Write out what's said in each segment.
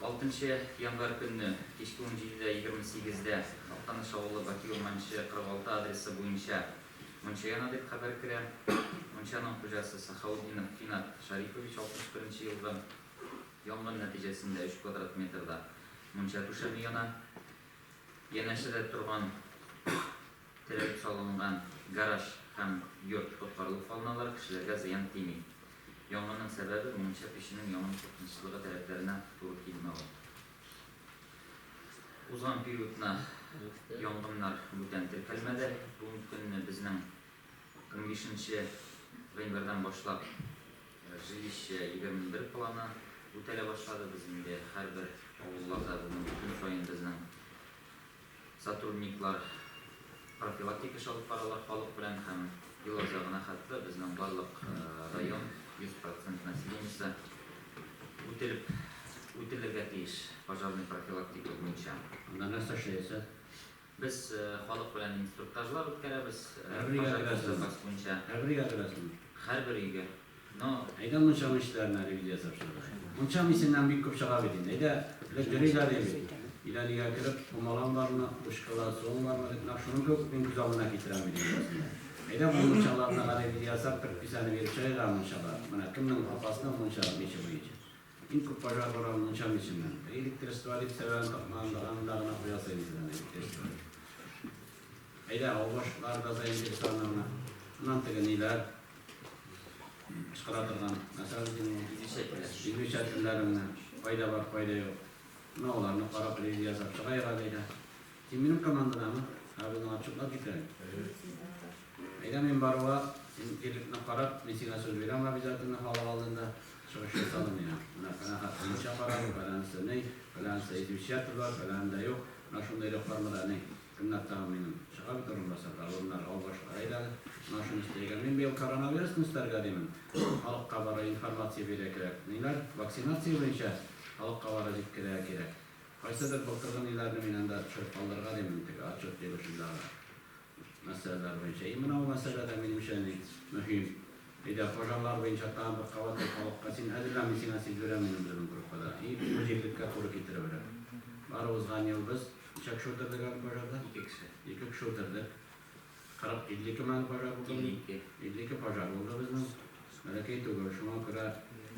6 январь көнне кичке 17:28дә Актаныш авылы Баки Урманчы 46 адресы буенча мунча яна дип хәбәр керә. Мунчаның хуҗасы Сахаутдинов Финат Шарипович, 61 нче елгы. Янгын нәтиҗәсендә өч квадрат метрда мунча түшәме яна. Янәшәдә торган терәп салынган гараж һәм йорт коткарылып калыналар, кешеләргә зыян тими. Янгынның сәбәбе, мунча пиченең янгын куркынычсызлыгы таләпләренә туры килмәве. Узган периодны янгыннар бүтән теркәлмәде. Бүгенге көнне безнең 15 гыйнвардан башлап Жилище 21 планы үтәлә башлады. Без инде һәрбер авылларда бүгенге көн саен безнең сотрудниклар профилактик эш алып баралар халык белән һәм ел азагына хәтле безнең барлык район 100 процент населениесе үтелеп үтелергә тиеш пожарный профилактика буенча. Анда нәрсә эшләясез? Без халык белән инструктажлар үткәрәбез, Һәрбер өйгә пожар керәсезме? безопас буенча. Һәрбер өйгә керәсезме? Һәрбер өйгә. Но. Әйдә мунча мичләренә ревизия ясап чыгарга. Мунча миченнән бик күп чыга бит инде. Әйдә, элек йөриләр иде бит. Өйдән өйгә кереп, пумалаң бармы, пушкала суың бармы дип, нәкъ шуның кебек мин күз алдына китерәм бит инде үземне. Әйдә бу мунчаларны да ревизия ясап, предписание биреп чыгыйк әле мунчага. Менә кемнең апасының мунча миче буенча. Иң күп пожар бара мунча миченнән. Электричество дип сәбәбен тапмаганда анда гына куясы иде сезнең электричество дип. Әйдә, авыл башлыклары да заинтересованы менә. Аннан теге ниләр кычкыра торган нәрсә бит инде ул. Извещательләр. Извещательләр менә. Кайда бар, кайда юк. Менә аларны карап ревизия ясап чыгаек әле әйдә. Син минем командадамы? Ә безнең отчетлар китә бит. Әйдә мин баруга, син җирлекне карап, мин сиңа сүз бирәм обязательно халык алдында чыгыш ясадым миңа. Менә фәлән хәтле мунча карадым, фәләнесе ни, фәләнесе извещатель бар, фәләнендә юк. Менә шундый реформада ни, кемнәр тагын минем чыга бит урынбасарлар, урыннар авыл башлыклары әйдә әле, менә шуны өстәйгә. Мин быел коронавирусны өстәргә димен. Халыкка бары информация бирә кирәк. Ниләр, вакцинация буенча халыкка бары җиткерә кирәк. Кайсыдыр былтыргы ниләрне мин анда төшереп калдырырга димен, теге отчет җыелышындагы. Мәсьәләләр буенча. И менә ул мәсьәлә дә минемчә ни, мөһим. Әйдә, пожарлар буенча тагын бер кабат ул халыкка син әзерлә, мин сиңа сиздерәм минем безнең группада. И бу җирлеккә туры китеребрәк. Бары узган ел без ничә кеше үтердек әле пожарда? Ике кеше. Ике кеше үтердек. 40, 52 мәне пожар булды. 52. 52 пожар булды безнең. Бәләкәй түгел, шуңа күрә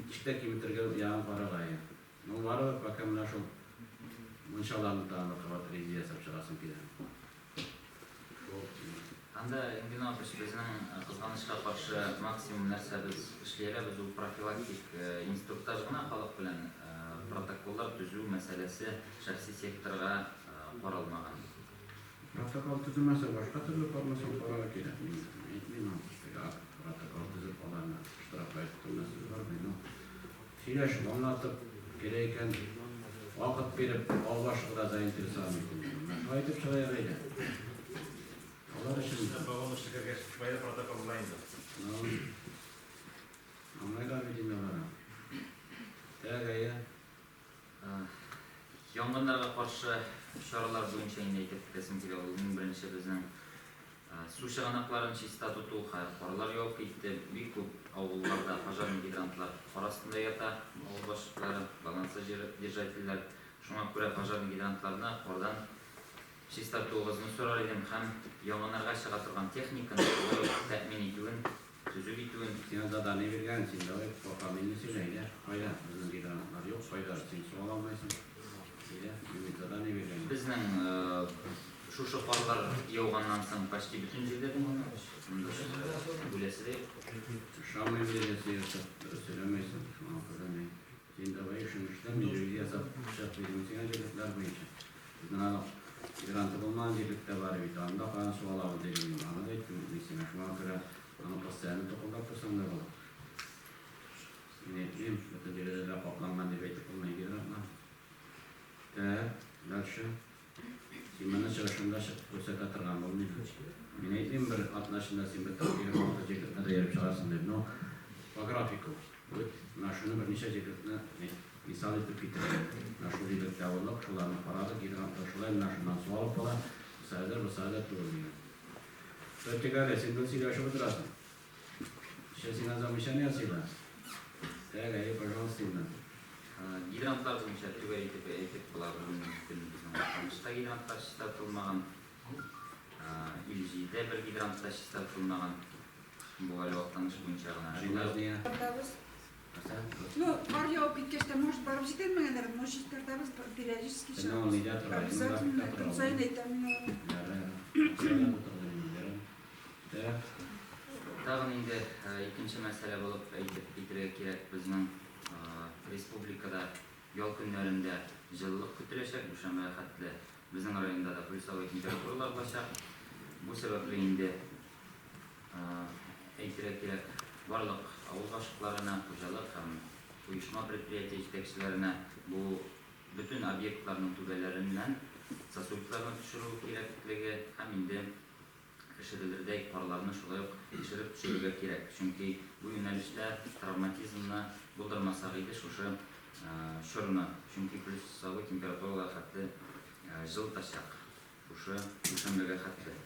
ничек тә киметергә ягын карарга иде. Ну, барыбер пока менә шул мунчаларны тагын бер кабат ревизия ясап чыгасым килә. Анда, Ингина апич, безнең, кызганычка каршы, максимум нәрсә без эшли алабыз, ул профилактик инструктаж гына халык белән. Протоколлар төзү мәсьәләсе шәхси секторга каралмаган. Протокол төземәсә, башка төрле формасын карарга кирәк. Мин әйтмим аны, теге акт, протокол төзеп, аларны штрафлап тоту нәрсәсе бар, мин ул Сөйләшеп, аңлатып, кирәк икән, вакыт биреп, авыл башлыгы да заинтересован бит инде. Менә шулай итеп чыгаек әйдә. Алар өчен. Погон эше кергәч, шулай да протокол була инде. Ну, аңлыйлар бит инде алар. Так, әйе. Янгыннарга каршы чаралар буенча инде әйтеп китәсем килә, ул иң беренче безнең су чыганакларын чиста тоту, хәер, карлар явып китте, бик күп авылларда пожарный гидрантлар кар астында ята, авыл башлыклары, балансодержательләр, шуңа күрә пожарный гидрантларны кардан чистартуыгызны сорар идем һәм янгыннарга чыга торган техниканы шулай ук тәэмин итүен Төзек итүен. Сиңа задание биргән, син давай пока мине сөйлә, әйдә. Кайда? Безнең гидрантлар юк, кайда? Син су ала алмыйсың. Әйдә, мин бит задание биргән. Безнең шушы карлар яуганнан соң почти бөтен җирдә дә монда бүләсе дә юк. Ышанмыйм диде сыерчык, дөрес сөйләмәйсең, шуңа күрә мин. Син давай эшең эшлә, мин ревизия ясап чыгып бирдем сиңа җирлекләр буенча. Безнең аны гидранты булмаган җирлек тә бар бит, анда каян су алабыз дидем мин, аны да әйттем мин сиңа, шуңа күрә Аны постоянно тукылдап торсаң да була. Мин әйтмим, бөтен җирдә дә капланган дип әйтеп булмый гидрантлар. Так, дальше. Син моны чыгышыңда чыгып күрсәтә торган бул миңа. Мин әйтмим, бер атна эчендә син бөтен 26 җирлекне дә йөреп чыгарсың дип, но по графику. Үт, менә шуны берничә җирлекне мисал итеп китердем. Менә шул җирлектә булдык, шуларны карадык, гидрантлар шулай, менә шуннан су алып була. Бусы әзер, бусы әзер түгел дигән. Тотик әле, син гел сөйләшеп утырасың. Сейчас сиңа замечание ясыйлар. Так, әйе, пожалуйста, инде. Гидрантлар буенча төгәл итеп әйтеп була, бүгенге көн безнең Актанышта гидрантлар чистартылмаган. Илҗидә бер гидрант та чистартылмаган. Бу әле Актаныш буенча гына. Җыйназ. Тартабыз. Нәрсә? Ну, кар явып киткәч тә, может, барып җитәлмәгәннәр, но чистартабыз периодически Синең ул нидә тора? Обязательно, көн саен әйтәм мин аларга. Ярар, ярар. Акчалар тутырды инде, ярар. Так. Тагын инде икенче мәсьәлә булып әйтеп китәргә кирәк, безнең республикада ял көннәрендә җылылык көтеләчәк, дүшәмбегә хәтле безнең районда да плюсовой температуралар булачак. Бу сәбәпле инде әйтергә кирәк, барлык авыл башлыкларына, хуҗалык һәм оешма-предприятие җитәкчеләренә бу бөтен объектларның түбәләреннән сосулькаларны төшерү кирәклеге һәм инде эшерелердәй карларны шулай ук ишереп төшерергә кирәк. Чөнки бу юнәлештә травматизмны булдырмасак иде шушы чорны. Чөнки плюсовой температуралар хәтле җылытачак шушы дүшәмбегә хәтле.